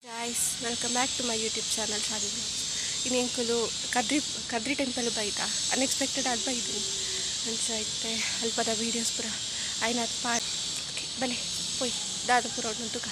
Guys, welcome back to my YouTube channel Shadi Vlogs. ಇನ್ನು ಎಂಕುಲು Kadri Kadri temple ಬೈದ, unexpected ಆದ್ ಬೈದಿನಿ. ಅಂಚ ಇತ್ತೆ ಅಲ್ಪದ ವೀಡಿಯೋಸ್ ಪೂರ ಆಯ್ನಾತ್ ಪಾ. ಓಕೆ, ಬಲೆ ಪೋಯ್ ದಾದ ಪೂರ ಉಂಡು ತುಕ.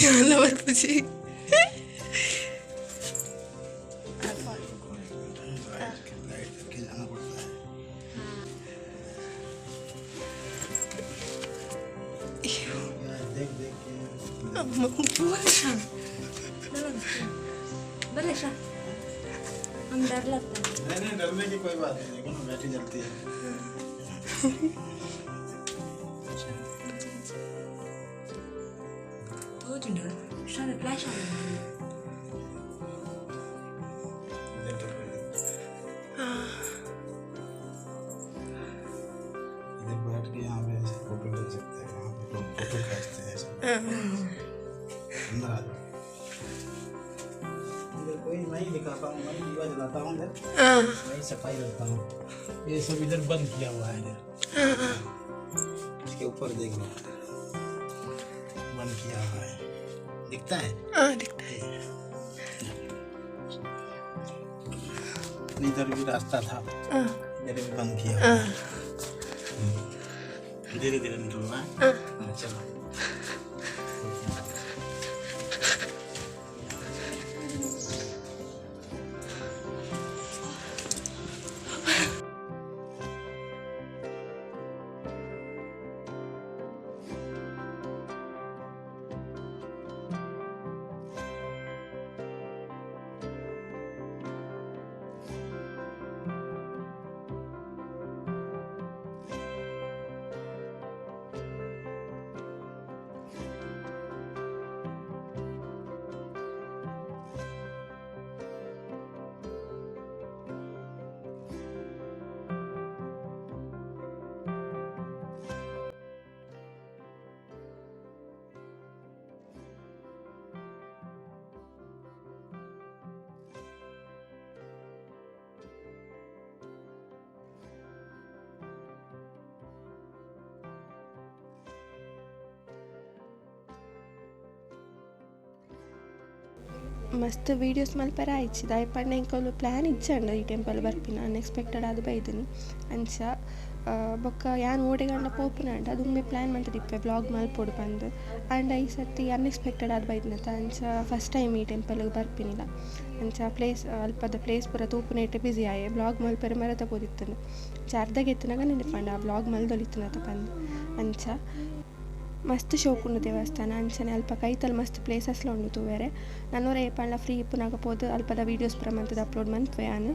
ಯಾಲ ಬರ್ಪುಜಿ. लाइट करके जाना पड़ता है। देख देख के। बल्ले शाह, हम डर लगता है। नहीं नहीं, डरने की कोई बात नहीं। देखो ना, बैटरी जलती है। ತೋಜುಂಡು ಶಾಲೆ ಫ್ಲಾಶ್ ಆಗಿದೆ. इधर तो कोई नहीं। इधर बैठ के यहाँ पे ऐसे फोटो ले सकते हैं। वहाँ पे लोग फोटो खींचते हैं ऐसे। अंदर आ जाओ। इधर कोई मैं ही दिखाता हूँ, मैं ही दीवा जलाता हूँ इधर, मैं ही सफाई रखता हूँ। ये सब इधर बंद किया हुआ है। इधर इसके ऊपर देख लो, बंद किया हुआ है। दिखता है? हाँ, दिखता है। इधर भी रास्ता था। इधर भी बंद किया हुआ है। धीरे धीरे निकलो। हाँ हाँ, चलो। ಮಸ್ತ್ ವೀಡಿಯೋಸ್ ಮಲ್ಪೆರೆ ಆಯ್ಚಿ. ದಾಯೆ ಪಂಡ ಎಂಕುಲು ಪ್ಲ್ಯಾನ್ ಇಜ್ಜಂಡ ಈ ಟೆಂಪಲ್ ಬರ್ಪಿನ. ಅನ್ಎಕ್ಸ್ಪೆಕ್ಟೆಡ್ ಆದ್ ಬೈದಿನಿ. ಅಂಚ ಬೊಕ್ಕ ಯಾನ್ ಓಡೆಗಂಡ ಪೋಪುನಾಂಡ ದುಂಬೆ ಪ್ಲ್ಯಾನ್ ಮಂತುದಿಪ್ಪೆ ವ್ಲಾಗ್ ಮಲ್ಪೊಡು ಪಂದ್. ಆಂಡ ಈ ಸರ್ತಿ ಅನ್ಎಕ್ಸ್ಪೆಕ್ಟೆಡ್ ಆದ್ ಬೈದಿನತ, ಅಂಚ ಫಸ್ಟ್ ಟೈಮ್ ಈ ಟೆಂಪಲ್ಗ್ ಬರ್ಪಿನಿಲ. ಅಂಚ ಪ್ಲೇಸ್ ಅಲ್ಪದ ಪ್ಲೇಸ್ ಪೂರ ತೂಪುನೇಟೆ ಬ್ಯುಸಿ ಆಯೆ, ವ್ಲಾಗ್ ಮಲ್ಪೆರೆ ಮರೆತ ಪೋದಿತ್ತುಂಡು. ಅಂಚ ಅರ್ಧಗ್ ಎತ್ತುನಗ ನೆನಪಾಂಡ ಆ ವ್ಲಾಗ್ ಮಲ್ದೊಲಿತ್ತುನತ ಪಂದ್. ಅಂಚ ಮಸ್ತ್ ಶೋಕುಂಡು ದೇವಸ್ಥಾನ. ಅಂಚನೆ ಅಲ್ಪ ಕೈತಲ್ ಮಸ್ತ್ ಪ್ಲೇಸಸ್ಲ ಉಂಡು ತೂವೆರೆ. ನನೊರ ಏಪಂಡ ಫ್ರೀ ಇಪ್ಪುನಗ ಪೋದು ಅಲ್ಪದ ವೀಡಿಯೋಸ್ ಪೂರ ಮಂತುದು ಅಪ್ಲೋಡ್ ಮನ್ಪುವೆ ಯಾನ್.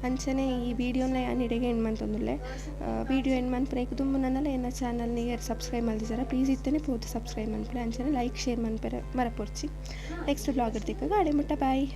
ಅಂಚನೆ ಈ ವೀಡಿಯೋನ ಯಾನ್ ಇಡೆಗೆ ಎಂಡ್ ಮಂತೊಂದುಲ್ಲೆ. ವೀಡಿಯೋ ಎಂಡ್ ಮನ್ಪುನ ದುಂಬು ನನಲ ಎನ್ನ ಚಾನಲ್ ಏರ್ ಸಬ್ಸ್ಕ್ರೈಬ್ ಮಲ್ದಿಜರ, ಪ್ಲೀಸ್ ಇತ್ತನೆ ಪೋದು ಸಬ್ಸ್ಕ್ರೈಬ್ ಮನ್ಪುಲೆ. ಅಂಚನೆ ಲೈಕ್ ಶೇರ್ ಮನ್ಪೆರೆ ಮರಪೊರ್ಚಿ. ನೆಕ್ಸ್ಟ್ ವ್ಲಾಗ್ ತಿಕ್ಕಗ ಅಡೆ ಮುಟ್ಟ ಬಾಯ್.